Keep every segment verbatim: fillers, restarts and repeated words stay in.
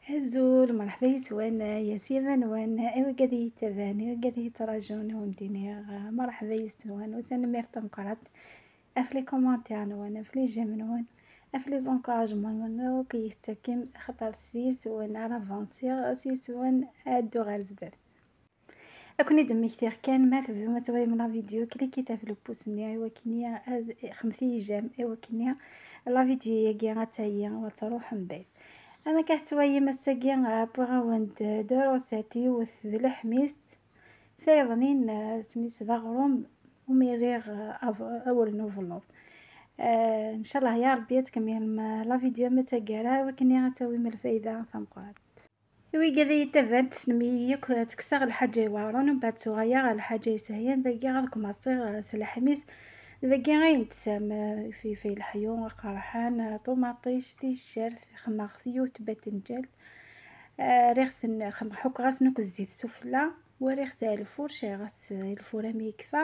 Azul, merḥba yes-wen, yes-iman-wen, i wigad i yi-ttaban, i wigad i yi-ttraǧun, i wen-d-iniɣ, merḥba yes-wen, u tanemmirt tameqqrant ɣef les commentaires-nwen, ɣef les j'aime-nwen, ɣef les encouragements-nwen akk i yi-tettakim, axaṭer s yes-wen ara avansiɣ, s yes-wen ad dduɣ ɣer zdat. Ad ken-id-mmektiɣ kan, ma tebdum ad twalim la vidéo, klikit ɣef le pouce-nni i wakken ad xedmet-iyi j'aime, i wakken la vidéo-agi ad tagi u ad truḥ mebɛid. Ama akka tettwalim ass-agi, wwiɣ-awen-d deux recettes, yiwet d leḥmis, tayeḍnin, eh, isem-is d aɣrum umi rriɣ, eh, av-, awal n ubelluḍ. Eh, ncallah ya Rebbi ad tkemmlem, eh, la vidéo ma d taggara, i wakken ad tawim lfayda tameqqrant. I wigad i yi-ttaban, tessnem-iyi yakk, ttekkseɣ lḥaǧa iweɛren, mbeɛd tuɣaleɣ ɣer lḥaǧa yeshaylen, dagi ad kmaṣiɣ, eh, s leḥmis. Dagi ayen tesɛam, eh, ifelfel leḥyun, aqerḥan, eh, ṭumaṭic, ticcert, xemmeɣ yiwet tbatenǧalt. Eh, rriɣ-ten, xemmeɣ ḥukkeɣ-asen akk zzit sufella, u rriɣ-t ɣer lfur, cɛiɣ-as, eh, lfur armi yekfa.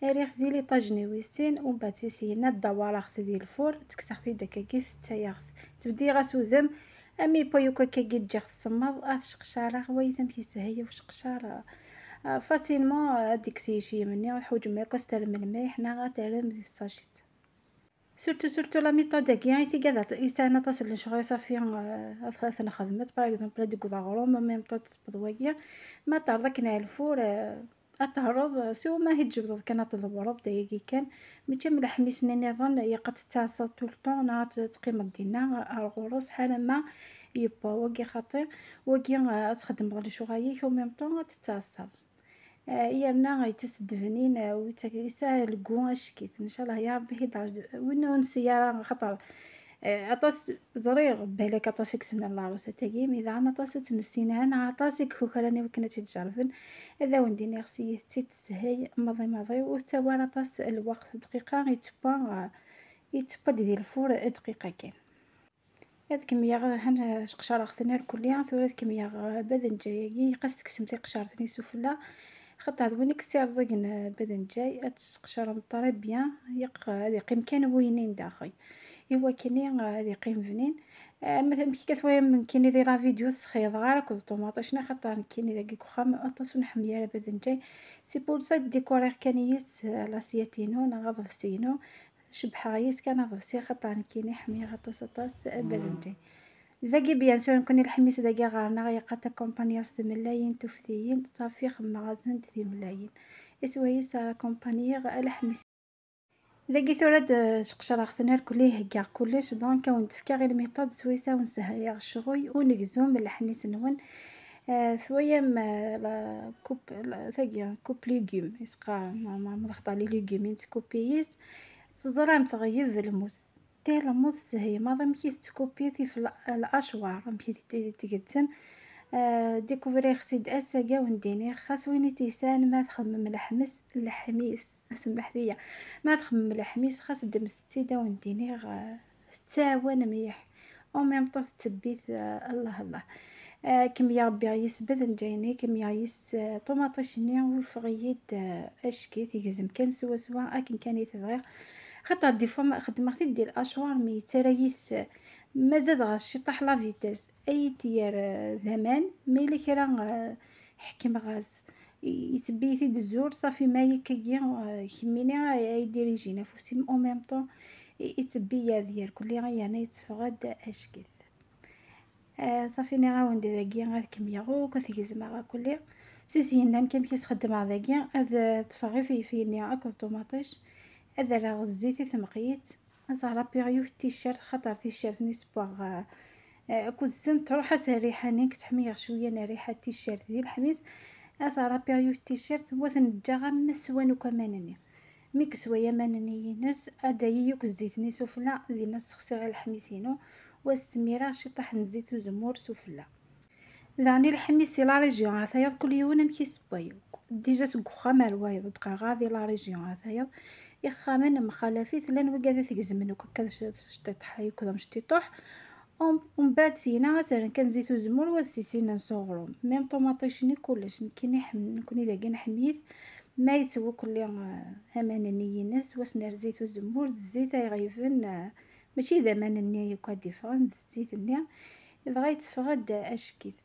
Rriɣ-t di liṭaj-nni wis sin, u mbeɛd si syenna ddawareɣ-t di lfur, ttekkseɣ-t-id akkagi, tettayeɣ-t. Ttbeddileɣ-as udem, armi yewwa yakk akkagi, ǧǧiɣ-t semmeḍ, ad t-sseqcareɣ, wayt amek yeshel useqcer, ah, ah, facilement, ah, ad d-ikkes yecim-nni, ur teḥwaǧem akk ad s-terrem lmelḥ, neɣ ad terrem di tsacit. Surtout, surtout la méthode-agi, i tigad at-, yesɛan aṭas n lecɣal, safi, ah, ad, ad ten-xedmet, par exemple, ad d-teggeḍ aɣrum, en même temps ad tesbeḍ wagi, ma terreḍ akken ɣer lfur, ah, ad terreḍ, siwa ma hi tjebdeḍ kan ad tḍewreḍ, d ayagi kan. Mačči am leḥmis-nni nniḍen, ilaq ad tettɛassaḍ tout le temps, neɣ ad teqqimeḍ dinna ar ɣur-s, ḥala ma yewwa. Wagi xaṭi, wagi, eh, ad txedmeḍ lecɣal-ik, en même temps ad tettɛassaḍ. Eh, yerna yettas-d bnin, eh, u yettak-, yesɛa lgu acek-it. Ncallah ya Rebbi, hi d-, win ur nessi ara, xaṭer Eh, aṭas, ẓriɣ balak aṭas i yessnen la recette-agi, mi daɣen aṭas ur tt-nessin ara, neɣ aṭas i ikukran i wakken ad tt-id-jerrben. Ad awen-d-iniɣ s yiwet, ttishel maḍi maḍi, ur tettawi ara aṭas n lweqt, dqiqa yettewwa, eh, yettewwa-d di lfur dqiqa kan. Ad kemmleɣ, han, sqecreɣ-ten irkelli, tura ad kemmleɣ, eh, badenǧay-agi, ɣas tekksem tiqecert-nni sufella, xaṭer d win i yessirẓigen, eh, badenǧay, ad tesqecrem très bien, yeq-, ad yeqqim kan weynin daxel. I wakken, eh, ad yeqqim bnin. Eh, ma amek akka twayam nekkini di la vidéo ur ssexyaḍeɣ ara akked ṭumaṭic-nni, xaṭer nekkini dagi deg uxxam aṭas ur nḥemmel ara badenǧay. C'est pour ça décoriɣ kan yis, eh, l'assiette-inu neɣ aḍebsi-inu. Cebbḥeɣ yis kan aḍebsi, xaṭer nekkini ḥemmleɣ aṭas, aṭas, eh, badenǧay. Dagi, bien sûr, nekkni leḥmis dagi ɣer-neɣ yeqqar takumpani s tmellalin tuftiyin, safi xemmeɣ-asent timellalin. Iswa-yis ara kumpaniɣ leḥmis. Dagi tura ad sqecreɣ-ten irkelli, heggaɣ kullec, donc ad wen-d-fkeɣ i lmiṭud swayes ad wen-sehleɣ ccɣel, unegzum n leḥmis-nwen. Eh, twayam, eh, la coupe, la, tagi, coupe légumes, i s-qqaren, normalement, lexḍer les légumes, i nettkupi yis. Teẓram, teɣyeb lmus. Tella lmus teshel maḍi, amek i tettkupi tif l-, lacwar, amek i t-, i t-tgezzem. Eh, découvriɣ-t-id ass-agi, ad wen-d-iniɣ, xas win i tt-yesɛan, ma txemmem leḥmis, leḥmis, semḥet-iyi, ma txemmem leḥmis, xas ddmet-tt-id, ad wen-d-iniɣ, eh, tettɛawan mliḥ. En même temps, tettebbi-t, eh, Allah, Allah. Eh, kemmleɣ bbiɣ yis badenǧay-nni, kemmleɣ yis, eh, ṭumaṭic-nni, ur fɣeɣ-iyi-d, eh, acki, tegzem kan swaswa akken kan i t-bɣiɣ. Xaṭer des fois ma xedmeɣ-t-id di lacwar, mi yettarra-yi-t, ma zadeɣ-as ciṭṭaḥ la vitesse, ad yi-t-yerr, eh, d aman, ma yella kra, eh, ḥekmeɣ-as, i-, itebbi-yi-t-id zur, safi ma yakkagi, eh, kemmini ay, ay dirijin afus-im, en même temps, i-, itebbi-yi ad yerr kulli, yerna yetteffeɣ-d ackel. Eh, safi, nniɣ-awen-d dagi ad kemmleɣ akk, ad t-gezmeɣ akk kulli. Si s-yennan kan amek i s-xeddmeɣ dagi, ad, eh, ṭṭfeɣ ifeyfey-nni akked ṭumaṭic, ad rreɣ zzit i tmeqyit, ad s-rrapiɣ yiwet ticcert, xaṭer ticcert-nni sewweɣ, eh, eh, akked-sen, truḥ-as rriḥa-nni, nekk ḥemmleɣ cwiya n rriḥa n ticcert di leḥmis, ad s-rrapiɣ yiwet ticcert, u ad ten-ǧǧeɣ am ma swan akk aman-nni. Mi yeswa aman-nni-ines, ad d-ayi yakk zzit-nni sufella, dinna ssexsiɣ leḥmis-inu, u ad s-smireɣ ciṭṭaḥ n zzit uzemmur sufella. Daɣen i leḥmis si la région ɣer tayeḍ, kul yiwen amek isewway. Déjà seg uxxam ar wayeḍ, ur d-qqareɣ ara di la région ɣer tayeḍ. Ixxamen mxalafit, llan wigad i t-gezmen akk akka d c-, cṭiṭḥa yakk d amecṭiṭuḥ. Um-, umbeɛd syenna ad s-rren kan zzit uzemmur, u ad s-issinen s uɣrum. Même ṭumaṭic-nni kullec, nekkini ḥem-, nekkni dagi nḥemmel-it. Ma yettwukli, eh, aman-nni-ines, u ad s-nerr zzit uzemmur, d zzit ay ɣiben, eh, mačči d aman-nni yakk ad d-iffɣen, d zzit-nni. dɣa yetteffeɣ-d acekkit.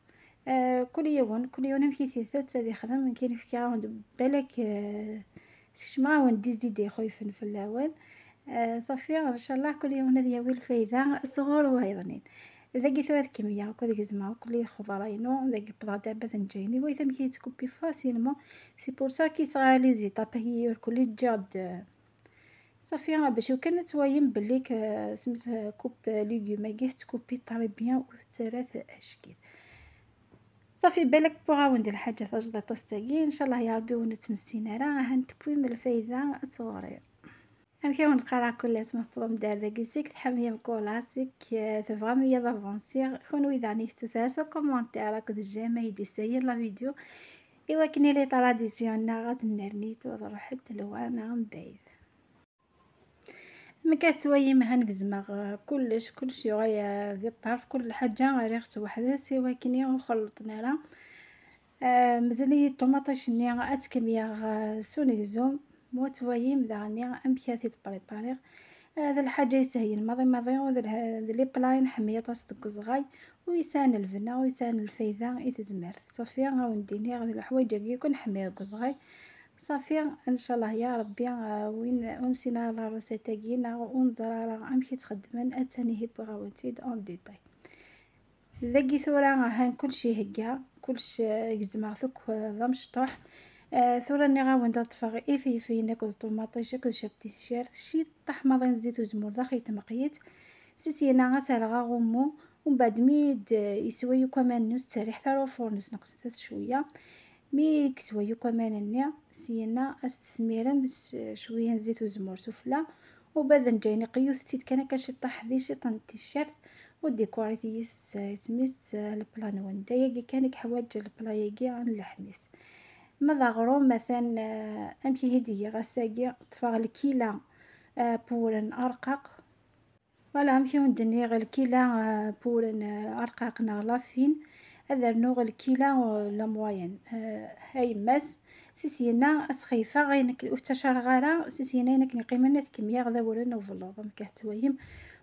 Ah, kul yiwen, kul yiwen amek i t-itett ad ixdem, nekkin fkiɣ-awen-d balak, ah, skecmeɣ-awen-d des idées ixuyfen fell-awen. Ah, ṣafi, ncallah kul yiwen ad yawi lfayda sɣur wayeḍnin. Dagi tura ad kemmleɣ akk ad gezmeɣ akk lxeḍra-inu, dagi wwḍeɣ-d ɛebbat n ǧayni, wayt amek i yettkupi facilement. C'est pour ça k'i sɣa les étapes-agi ur kulli ǧǧiɣ-d. Ṣafi, bac kan ad twayem belli k-, smis, coupe légumes-agi tettkupi très bien, ur tettarra t-, acekkit. Ṣafi, balak wwiɣ-awen-d lḥaǧa tajdiṭ ass-agi, ncallah ya Rebbi ur nettnessin ara, ahan tewwim lfayda sɣur-i. Amek i wen-qqareɣ kullas ma tewwḍem-d ar dagi, c'est que tḥemmim kullas, c'est que, eh, tebɣam-iyi ad avansiɣ, kunwi daɣen yeftu-as commentaire akked j'aime ay d-issayen la vidéo, i wakken i les traditions-nneɣ ad nnerni-t, ad ruḥent lwana mebɛid. Amek ad twayim, han gezmeɣ, eh, kullec, kullec yuɣal, eh, di ṭṭerf, kul lḥaǧa rriɣ-tt weḥd-s, i wakken ur xelṭen ara. Eh, mazal-iyi ṭumaṭic-nni ad tt-kemmleɣ, eh, s unegzum. Ma twayim daɣen amek ad t-id-prépariɣ. Eh, d lḥaǧa yesheylen maḍi maḍi, u d lha-, d les plats i nḥemmel aṭas deg uzɣay, u yesɛan lbenna, u yesɛan lfayda i tezmert. Ṣafi, ad wen-d-iniɣ d leḥwayeǧ-agi akk nḥemmel deg uzɣay. Ṣafi, ncallah ya Rebbi, eh, win ur nessin ara la recette-agi neɣ ur neẓri ara amek i tt-xeddmen, attan ihi wwiɣ-awen-tt-id en détail. Dagi tura ahan kullec ihegga, kullec, eh, gezmeɣ-t akk, eh, d amecṭuḥ. Eh, tura nniɣ-awen-d ad ṭṭfeɣ ifelflen akked ṭumaṭic akked ciṭ ticcert, ciṭṭaḥ maḍi n zzit uzemmur daxel n tmeqlit. Si syenna ad s-rreɣ aɣummu, umbeɛd mi d-, yeswa yakk aman-nni ur tetterriḥet ara ufurn-is, neqset-as cwiya. Mi yeswa yakk aman-nni, syenna ad s-tesmirem s cwiya n zzit uzemmur sufella, u baden ǧayen iqeyyut-tt-id kan akka ciṭṭaḥ di ciṭ n ticcert, u dikurit yis, eh, isem-is, eh, lepla-nwen. D ayagi kan i yeḥwaǧ lepla-yagi n leḥmis. Ma d aɣrum, atan, eh, amek ihi d-giɣ ass-agi, ṭṭfeɣ lkila, eh, n wewren arqaq, Voilà, amek i wen-d-nniɣ, lkila, euh, n wewren, euh, arqaq neɣ la fine, ad rnuɣ lkila, euh, la moyenne, euh, ayemmas, si syenna ad s-xeyfeɣ ayen akken ur ttacareɣ ara, si syenna ayen akken yeqqimen ad kemmleɣ d awren ubelluḍ, amek ad twayem,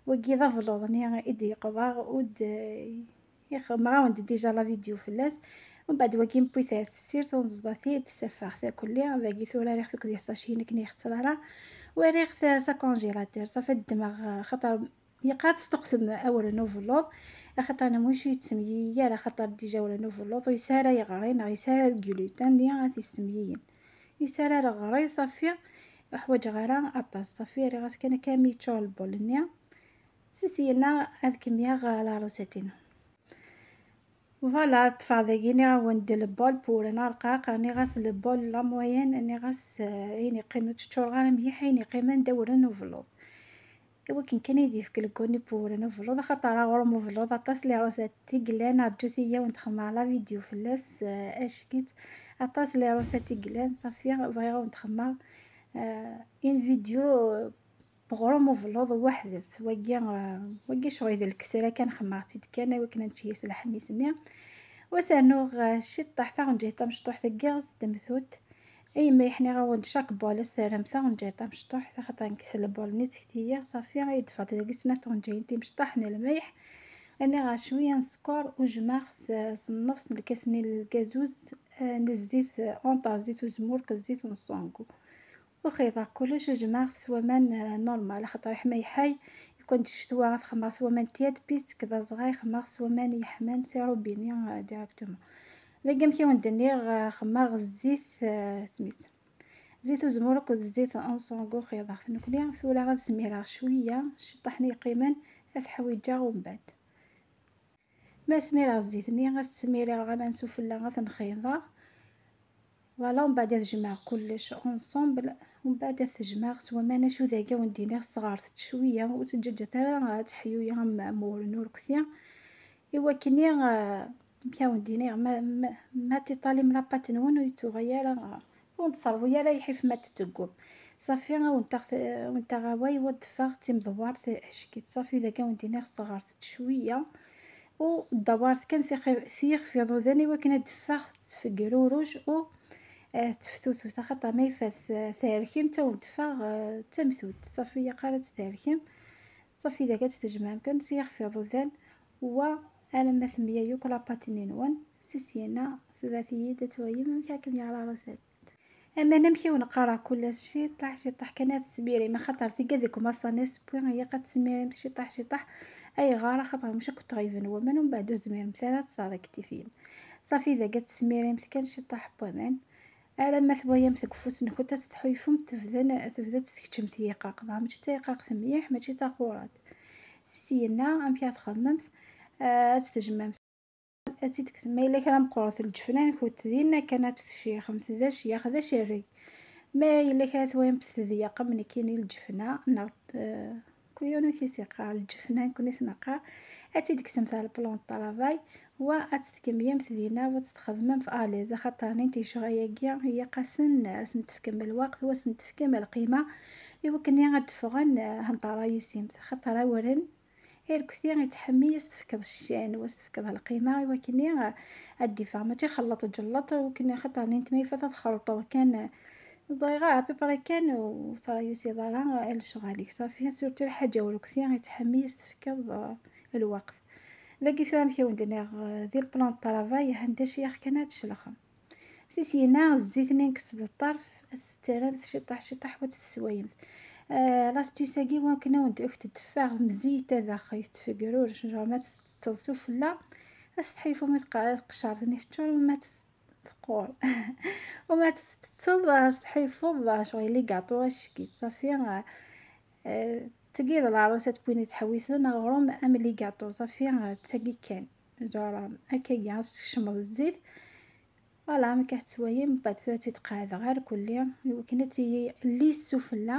wagi d abelluḍ-nni i d-yeqḍeɣ, ur d-, Ixdmeɣ-awen-d déjà la vidéo fell-as. Umbeɛd wagi newwi-t ar tessirt, unẓeḍ-it, safeɣ-t akk-lli. Dagi tura rriɣ-t akked les sachets akken ur ixeṣṣer ara. U rriɣ-t s congélateur. Ṣafi ad ddmeɣ, axaṭer yeqqar-d sṭuqtem awren ubelluḍ. Axaṭer nnan wacu yettemyiyi ara, axaṭer déjà awren ubelluḍ ur yesɛi ara yeɣri neɣ yesɛi ara le gluten, nni ad t-yestemyiyen. Yesɛi ara leɣri, ṣafi ur ḥwaǧeɣ ara aṭas. Ṣafi rriɣ-as kan akka mi yeččur lbul-nni. Si syenna ad kemmleɣ la recette-inu. Voilà, ṭṭfeɣ dagi, nniɣ-awen-d le bol n wewren arqaq, rniɣ-as le bol la moyenne, rniɣ-as, eh, ayen yeqqimen, ur tteččureɣ ara mliḥ ayen yeqqimen d awren ubelluḍ. I wakken kan i d-yefk le goût-nni n wewren ubelluḍ, axaṭer aɣrum ubelluḍ aṭas les recettes i yellan, rǧut-iyi ad wen-d-xedmeɣ la vidéo fell-as, eh, ack-itt. Aṭas les recettes i yellan, ṣafi bɣiɣ ad wen-d-xedmeɣ, eh, une vidéo, eh, Beɣrum ubelluḍ weḥd-s, wagi, ah, wagi ccɣel d lkesra kan, xemmeɣ-tt-id kan i wakken ad nečč yis leḥmis-nni. U as-rnuɣ, ah, ciṭṭaḥ taɣenǧayt tamecṭuḥt deg yiɣes d temtunt. Ay ma yeḥniɣ-awen-d chaque bol ad s-terrem taɣenǧayt tamecṭuḥt, axaṭer nekk s lbol-nni ttektiyiɣ, ṣafi ay d-teffeɣ dagi snat tɣenǧayin timecṭaḥ n lmelḥ. Rniɣ-as cwiya n sskeṛ u jjmeɣ-t, ah, s nnefs n lkas-nni n lgazuz, ah, n zzit, ah, entre zzit uzemmur d zzit n ṣṣungu. U xeyḍeɣ kullec u jemɛeɣ-t s waman, eh, normal, axaṭer iḥma yeḥay, yekkwan-d ccetwa ad t-xemmeɣ s waman tiède, puisque d azɣay xemmeɣ s waman yeḥman si robinet, eh, directement. Dagi amek i wen-d-nniɣ, eh, xemmeɣ zzit, eh, smit. Zzit uzemmur akked zzit n ṣungu xeyḍeɣ-t nekkni. Tura ad smireɣ cwiya, ciṭṭaḥ-nni yeqqimen ad t-ḥwiǧeɣ umbeɛd. Ma smireɣ zzit-nni, ad s-smiriɣ aman sufella, ad ten-xeyḍeɣ. Voilà, umbeɛd ad jemɛeɣ kullec ensemble, umbeɛd ad t-jemɛeɣ s waman, acu dagi ad wen-d-iniɣ, sɣert-t cwiya, ur ttǧaǧǧat ara ad teḥyuy am, am wewren urkti. I wakken-nni, ah, amek ad wen-d-iniɣ, ma, ma, ma tiṭalim la pâte-nwen ur yettuɣal ara, ah, ur d-tserwi ara iḥif ma d-teggum. Ṣafi, ad wen-taɣ, ad wen-taɣ awal, wa d-teffeɣ d timdewwart ack-itt. Ṣafi, dagi ad wen-d-iniɣ, sɣert-t cwiya. U ddewwret kan s ixi-, s yixef iḍudan i wakken ad d-teffeɣ tettfegruruj u, eh, teftutus, axaṭer ma yeffeɣ, eh, terkem, ad wen-d-teffeɣ, eh, d tamtunt. Ṣafi, yeqqar ad tt-terkem. Ṣafi, dagi ad tt-tejmɛem kan s yixef iḍudan, wa Alamma temya yakk la pâte-nni-nwen, si syenna tebɛet-iyi-d ad twayem amek ara kem-yaɣ la recette. Aman amek i wen-qqareɣ kul ass ciṭṭaḥ ciṭṭaḥ kan ad tesmirim, axaṭer tigad deg umaṣan asewwi ilaq ad tesmirim ciṭṭaḥ ciṭṭaḥ. Ayɣer? Axaṭer maca akk tɣibem waman umbeɛd ur tezmiremt ara ad tṛaktifim. Ṣafi dagi ad tesmirimt kan ciṭṭaḥ n waman. Alamma twayemt deg ufus-nkent ad tettḥuyfumt, tebda, tebda tettkeččem tyiqaqḍa, mačči d tayiqaqt mliḥ, mačči d taqurant. Si syenna amek ara txedmemt? Ah, ad tt-tejmemt, ad tt-id-tekksemt. Ma yella kra meqqret lǧefna-nkent dinna kan ad tt-tceyxemt, d aceyyex, d acerreg. Ma yella kra twayemt tedyeq am nekkini lǧefna, neɣ, ah, kul yiwen amek i s-yeqqar, lǧefna nekkni s-neqqar, ad tt-id-tekksemt ɣer le plan de travail, wa ad tt-tkemmlemt dinna, wa ad tt-txedmemt à l'aise, axaṭer nint lecɣal-agi ilaq-asen ad sen-tefkem lweqt, wa ad sen-tefkem lqima, i wakken ad d-ffɣen, ah, hent tṛayusimt, axaṭer awren irkti yettḥemmi ad s-tefkeḍ ccan, wa ad s-tefkeḍ lqima, i wakken, ah, ad d-iffeɣ, mačči xelleḍ ǧelleḍ, i wakken axaṭer nint ma yifat ad txelṭeḍ kan, ah, ẓriɣ, ah, à peu près kan, ur tṛayusiḍ ara, ah, lecɣal-ik, ṣafi, surtout lḥaǧa urkti yettḥemmi ad s-tefkeḍ, ah, lweqt. Dagi tura amek i wen-d-nniɣ, eh, di le plan de travail, han d aceyyex kan ad tcelxem. Si syenna, zzit-nni nekkes-t ṭṭerf, ad s-tettaramt ciṭṭaḥ ciṭṭaḥ, wa ad t-teswayemt. Eh, l'astuce-agi, wakken ad wen-d-, ad k-d-teffeɣ mzeyt ad ax-, yettfegrurej, genre ma tettetteḍ sufella, ad s-tḥeyfeḍ mi teqqa-, tqecɛert-nni teččur, ma tt-, teqqur. Uma tettetteḍ, ad s-tḥeyfeḍ, ccɣel les gâteaux, acki-tt, ṣafi, eh, eh, tagi d lɛerusat n win yettḥewwisen aɣrum am les gâteaux, ṣafi, eh, d tagi kan. Genre, akkagi, ad s-tkecmeḍ zzit. Voilà, amek ad tettwayem, mbeɛd tura ad tt-id-qeɛdeɣ ar kulli, i wakken ad tili lisse sufella.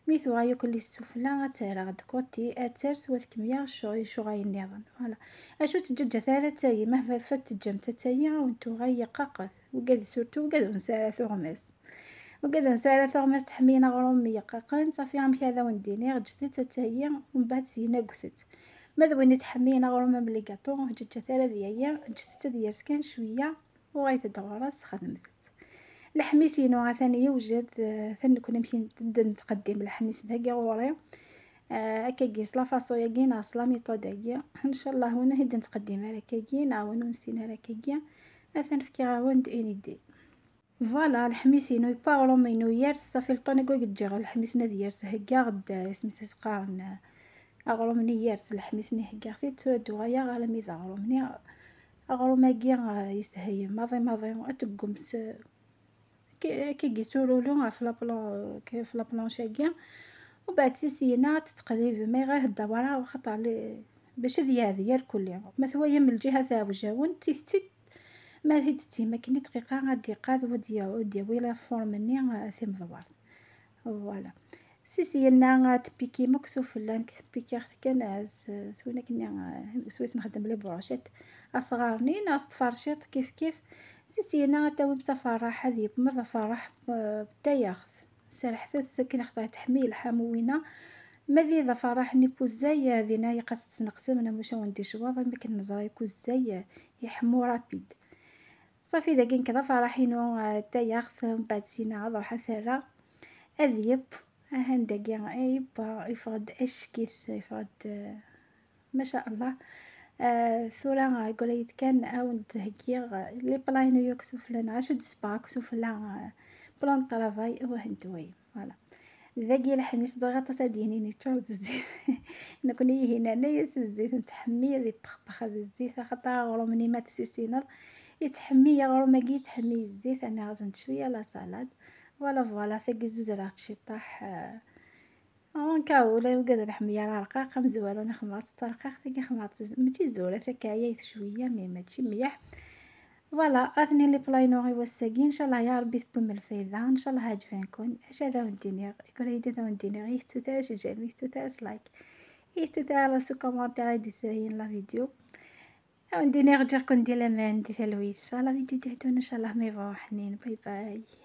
Mi tuɣal yakk lisse sufella, ad tt-rreɣ de côté, ad ters, wa ad kem-yaɣ ccɣel, lecɣal nniḍen. Voilà. Acu teǧǧaǧǧat ara ad tagi, mahba fat teǧǧamt ad tagi, ad wen-tuɣal yeqqaqet. Wigad, surtout wigad ur nesɛi ara tuɣmas. Wigad ur nesɛi ara tuɣmas, ttḥemmilen aɣrum yeqqaqen, ṣafi amek ad awen-d-iniɣ, ǧǧet-tt ad tagi, mbeɛd syin agget-tt. Ma d win yettḥemmilen aɣrum am les gâteaux, ur ǧǧet ara ad yagi, ǧǧet-tt ad yers kan cwiya, uɣalet-d ɣur-s, xedmet-tt. Leḥmis-inu atan yewjed, eh, atan nekkni amek i d-nettqeddim leḥmis dagi ɣur-i. Eh, akkagi s la façon-agi neɣ s la méthode-agi. Ncallah win i d-nettqeddim ara akkagi, neɣ win ur nessin ara akkagi, atan fkiɣ-awen-d une idée. Voilà, leḥmis-inu yewwa aɣrum-inu yers, ṣafi le temps-agi i ǧǧiɣ leḥmis-nni ad yers, heggaɣ-d, eh, isem-is qqaren, eh, aɣrum-nni yers, leḥmis-nni heggaɣ-t-id, tura d-uɣaleɣ armi d aɣrum-nni. Aɣrum-agi, eh, yeshel maḍi maḍi, ad teggem s, k-, kagi s urulu ɣef la plan-, k-, ɣef la planche-agi. Umbeɛd si syin-a ad tettqellibem, ayɣer d awraɣ, axaṭer li-, bac ad yeɛdi irkelli. Ma twayem lǧiha teɛwej-awen, ttit-tt-id, ma ad t-id-tettim akken i dqiqa ad d-iqad, u ad d-ya-, u ad d-yawi la forme-nni, eh, timḍewwert. Voilà. Si syin-a ad tpikim akk sufella, nekk tpikiɣ-t kan, eh, s, s win akken, eh, s wis nxeddem les brochettes. Asɣar-nni neɣ s tferciṭ kif kif. Si syin-a ad tawim taferraḥ, ad yebmed aferraḥ, eh, d tayaɣt. Serrḥet-as akken axaṭer teḥmi lḥamu winna. Ma d aferraḥ-nni n wuzzay, eh, dinna ilaq ad tesneqsem, neɣ maca wen-d-icweḍ, am akken neẓra yakk uzzay, eh, iḥemmu rapide. Ṣafi dagi nekk d aferraḥ-inu, eh, d tayaɣt, mbeɛd syin-a ad ruḥ ad t-rreɣ. Ad yeww, ahan dagi, eh, yewwa, yeffeɣ-d acek-it, yeffeɣ-d, eh, maca Allah. Eh, tura, eh, gulay-d kan ad wen-d-heggiɣ, eh, les plats-inu yakk sufella, neɣ acu d-sbeɣ akk sufella, eh, plan de travail, u ahan d way. Voilà. Dagi leḥmis dɣa aṭas ad d-yinin yeččur d zzit. Nekkni ihi nerna-yas zzit, nettḥemmi ad ippexpex d zzit, axaṭer aɣrum-nni ma t-tissineḍ, yettḥemmi aɣrum-agi, yettḥemmi zzit, rniɣ-asen-d cwiya la salade. Voilà, voilà, tagi zuzreɣ-tt ciṭṭaḥ, eh, en cas où, ula ugad ur nḥemmi ara rqaq, amezwaru nxemmeɣ-tt d tarqiqt, tagi xemmeɣ-tt z-, mačči zuret, akka ɛyayet cwiya, mais mačči mliḥ. Voilà, atni les plats-inu i wass-agi, ncallah ya Rebbi tewwim lfayda, ncallah ɛeǧben-ken. Acu ad awen-d-iniɣ? Gulay-d ad awen-d-iniɣ, ur yi-tettut ara s j'aime, ur yi-tettut ara s like, ur yi-tettut ara s commentaire ad d-yesrayen la vidéo. Ad awen-d-iniɣ ǧǧiɣ-ken di laman, di talwit. Ɣer la vidéo d-ihdun, ncallah ma yebɣa uḥnin. Bye bye.